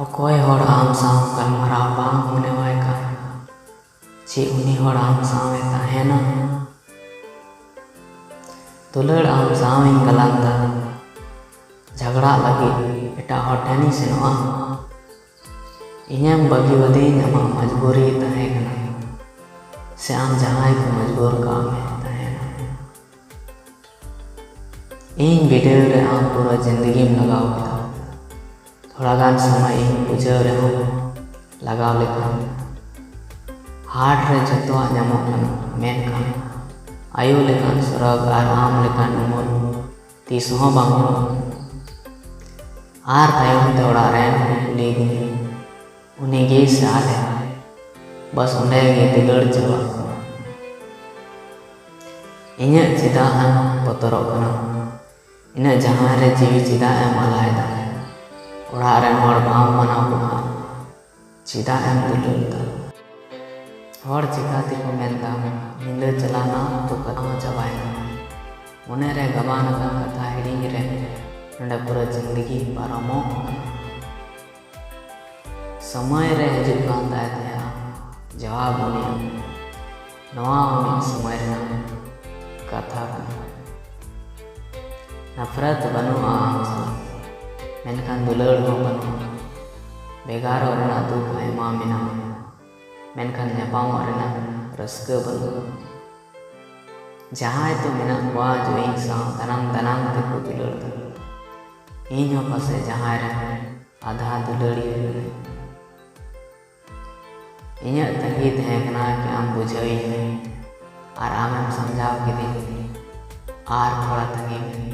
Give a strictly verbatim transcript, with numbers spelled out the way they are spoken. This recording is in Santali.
ᱚᱠᱚᱭ ᱦᱚᱲ ᱟᱢ ᱥᱟᱶ ᱜᱟᱞᱢᱟᱨᱟᱣ ᱵᱟᱝ ᱢᱚᱱᱮᱣᱟᱭ ᱠᱟᱱ, ᱪᱮᱫ ᱩᱱᱤ ᱦᱚᱲ ᱟᱢ ᱥᱟᱶ ᱮ ᱛᱟᱦᱮᱱᱟ? ᱫᱩᱞᱟᱹᱲ, ᱟᱢ ᱥᱟᱶ ᱤᱧ ᱜᱟᱞᱟᱝ ᱫᱟ, ᱡᱷᱟᱜᱽᱲᱟᱜ ᱞᱟᱹᱜᱤᱫ ᱮᱴᱟᱜ ᱦᱚᱲ ᱴᱷᱮᱱ ᱤᱧ ᱥᱮᱱᱚᱜᱼᱟ? ᱤᱧᱮᱢ ᱵᱟᱹᱜᱤᱣᱟᱫᱤᱧ ᱟᱢᱟᱜ ᱢᱚᱡᱽᱵᱩᱨᱤ ᱛᱟᱦᱮᱸ ᱠᱟᱱᱟ, ᱥᱮ ᱟᱢ ᱡᱟᱦᱟᱸᱭ ᱠᱚ ᱢᱚᱡᱽᱵᱩᱨ ᱠᱟᱜ ᱢᱮ ᱛᱟᱦᱮᱱᱟ? ᱤᱧ ᱵᱤᱰᱟᱹᱣ ᱨᱮ ᱟᱢ ᱯᱩᱨᱟᱹ ᱡᱤᱱᱫᱮᱜᱤᱢ ᱞᱟᱜᱟᱣ ᱠᱮᱫᱟ᱾ ᱛᱷᱚᱲᱟ ᱜᱟᱱ ᱥᱚᱢᱚᱭ ᱤᱧ ᱵᱩᱡᱷᱟᱹᱣ ᱨᱮᱦᱚᱸ ᱞᱟᱜᱟᱣ ᱞᱮᱠᱷᱟᱱ, ᱦᱟᱴ ᱨᱮ ᱡᱚᱛᱚᱣᱟᱜ ᱧᱟᱢᱚᱜ ᱠᱟᱱᱟ, ᱢᱮᱱᱠᱷᱟᱱ ᱟᱭᱳ ᱞᱮᱠᱟᱱ ᱥᱚᱨᱚᱜ ᱟᱨ ᱟᱢ ᱞᱮᱠᱟᱱ ᱩᱢᱩᱞ ᱛᱤᱥ ᱦᱚᱸ ᱵᱟᱝ ᱧᱟᱢᱚᱜ ᱠᱟᱱᱟ᱾ ᱟᱨ ᱛᱟᱭᱚᱢ ᱛᱮ ᱚᱲᱟᱜ ᱨᱮᱱ ᱠᱚ ᱠᱩᱞᱤᱭᱮᱫᱤᱧᱟ, "ᱩᱱᱤ ᱜᱮ ᱥᱮ ᱟᱞᱮ?" ᱵᱟᱥ ᱚᱸᱰᱮ ᱜᱮ ᱫᱩᱞᱟᱹᱲ ᱪᱟᱵᱟᱜ ᱠᱟᱱᱟ᱾ ᱤᱧᱟᱹᱜ ᱪᱮᱫᱟᱜ ᱮᱢ ᱵᱚᱛᱚᱨᱚᱜ ᱠᱟᱱᱟ? ᱤᱱᱟᱹᱜ ᱡᱟᱦᱟᱸ ᱨᱮ ᱡᱤᱣᱤ ᱪᱮᱫᱟᱜ ᱮᱢ ᱟᱞᱟᱭᱮᱫᱟ? ᱚᱲᱟᱜ ᱨᱮᱱ ᱦᱚᱲ ᱵᱟᱢ ᱢᱟᱱᱟᱣ ᱠᱚ ᱠᱷᱟᱱ ᱪᱮᱫᱟᱜ ᱮᱢ ᱫᱩᱞᱟᱹᱲ ᱮᱫᱟ? ᱦᱚᱲ ᱪᱤᱠᱟ ᱛᱮᱠᱚ ᱢᱮᱱ ᱫᱟ, ᱧᱤᱫᱟᱹ ᱪᱟᱞᱟᱣᱱᱟ ᱛᱚ ᱠᱟᱛᱷᱟ ᱦᱚᱸ ᱪᱟᱵᱟᱭᱮᱱᱟ᱾ ᱢᱚᱱᱮ ᱨᱮ ᱜᱟᱵᱟᱱ ᱟᱠᱟᱱ ᱠᱟᱛᱷᱟ ᱦᱤᱲᱤᱧ ᱨᱮ ᱱᱚᱰᱮ ᱯᱩᱨᱟᱹ ᱡᱤᱱᱫᱮᱜᱤ ᱯᱟᱨᱚᱢᱚᱜ ᱠᱟᱱᱟ᱾ ᱥᱚᱢᱚᱭ ᱨᱮ ᱦᱤᱡᱩᱜ ᱠᱟᱱ ᱛᱟᱭ ᱛᱟᱦᱮᱸᱜᱼᱟ ᱡᱟᱣᱟᱵ ᱩᱱᱤᱭᱟᱜ᱾ ᱱᱚᱣᱟ ᱦᱚᱸ ᱢᱤᱫ ᱥᱚᱢᱚᱭ ᱨᱮᱱᱟᱜ ᱠᱟᱛᱷᱟ ᱠᱟᱱᱟ᱾ ᱱᱟᱯᱷᱨᱟᱛ ᱵᱟᱹᱱᱩᱜᱼᱟ ᱟᱢ ᱥᱟᱞᱟᱜ, ᱢᱮᱱᱠᱷᱟᱱ ᱫᱩᱞᱟᱹᱲ ᱦᱚᱸ ᱵᱟᱹᱱᱩᱜᱼᱟ᱾ ᱵᱷᱮᱜᱟᱨᱚᱜ ᱨᱮᱱᱟᱜ ᱫᱩᱠ ᱟᱭᱢᱟ ᱢᱮᱱᱟᱜᱼᱟ, ᱢᱮᱱᱠᱷᱟᱱ ᱧᱟᱯᱟᱢᱚᱜ ᱨᱮᱱᱟᱜ ᱨᱟᱹᱥᱠᱟᱹ ᱵᱟᱹᱱᱩᱜᱼᱟ᱾ ᱡᱟᱦᱟᱸᱭ ᱛᱚ ᱢᱮᱱᱟᱜ ᱠᱚᱣᱟ ᱡᱮ ᱤᱧ ᱥᱟᱶ ᱫᱟᱱᱟᱝ ᱫᱟᱱᱟᱝ ᱛᱮᱠᱚ ᱫᱩᱞᱟᱹᱲ ᱫᱟ᱾ ᱤᱧ ᱦᱚᱸ ᱯᱟᱥᱮᱡ ᱡᱟᱦᱟᱸᱭ ᱨᱮᱱ ᱟᱫᱷᱟ ᱫᱩᱞᱟᱹᱲᱤᱭᱟᱹ ᱠᱟᱹᱱᱟᱹᱧ᱾ ᱤᱧᱟᱹᱜ ᱛᱟᱺᱜᱤ ᱛᱟᱦᱮᱸ ᱠᱟᱱᱟ ᱠᱤ ᱟᱢ ᱵᱩᱡᱷᱟᱹᱣᱤᱧ ᱢᱮ ᱟᱨ ᱟᱢᱮᱢ ᱥᱟᱢᱡᱷᱟᱣ ᱠᱤᱫᱤᱧ᱾ ᱟᱨ ᱛᱷᱚᱲᱟ ᱛᱟᱺᱜᱤ ᱢᱮ,